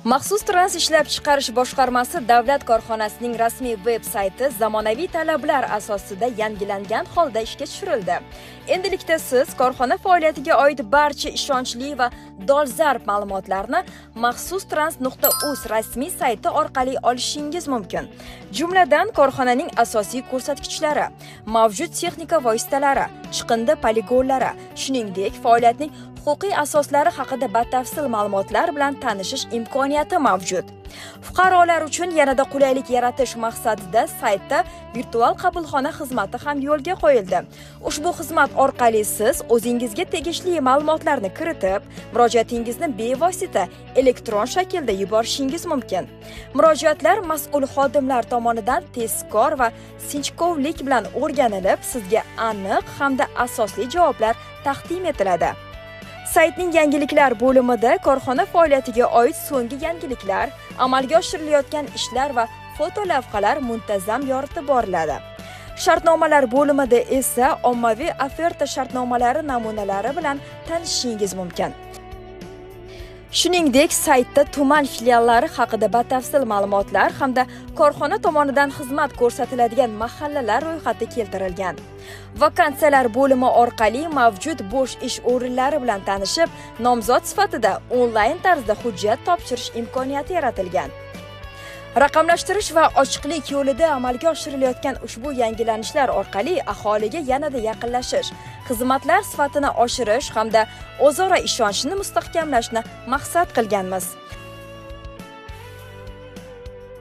Maxsus trans ishlab chiqarish boshqarmasi davlat korxonasining rasmiy veb sayti zamonaviy talablar asosida yangilangan holda ishga tushirildi. Endilikda siz korxona faoliyatiga oid barcha ishonchli va dolzarb ma'lumotlarni maxsustrans.uz rasmiy sayti orqali olishingiz mumkin. Jumladan, korxonaning asosiy ko'rsatkichlari, mavjud texnika vositalari, chiqindi poligonlari, shuningdek, faoliyatning huquqiy asoslari haqida batafsil ma'lumotlar bilan tanishish imkoniyati mavjud. Fuqarolar uchun yanada qulaylik yaratish maqsadida saytda virtual qabulxona xizmati ham yo'lga qo'yildi. Ushbu xizmat orqali siz o'zingizga tegishli ma'lumotlarni kiritib, murojaatingizni bevosita elektron shaklda yuborishingiz mumkin. Murojaatlar mas'ul xodimlar tomonidan tezkor va sinchkovlik bilan o'rganilib, sizga aniq hamda asosli javoblar taqdim etiladi. Saytning yangiliklar bo'limida korxona faoliyatiga oid so'nggi yangiliklar, amalga oshirilayotgan ishlar va fotolavhalar muntazam yoritib boriladi. Shartnomalar bo'limida esa ommaviy oferta shartnomalari namunalari bilan tanishishingiz mumkin. Shuningdek, saytda tuman filiallari haqida batafsil ma'lumotlar hamda korxona tomonidan xizmat ko'rsatiladigan mahallalar ro'yxati keltirilgan. Vakansiyalar bo'limi orqali mavjud bo'sh ish o'rinlari bilan tanishib, nomzod sifatida onlayn tarzda hujjat topshirish imkoniyati yaratilgan. Raqamlashtirish va ochiqlik yo'lida amalga oshirilayotgan ushbu yangilanishlar orqali aholiga yanada yaqinlashish, xizmatlar sifatini oshirish hamda o'zaro ishonchni mustahkamlashni maqsad qilganmiz.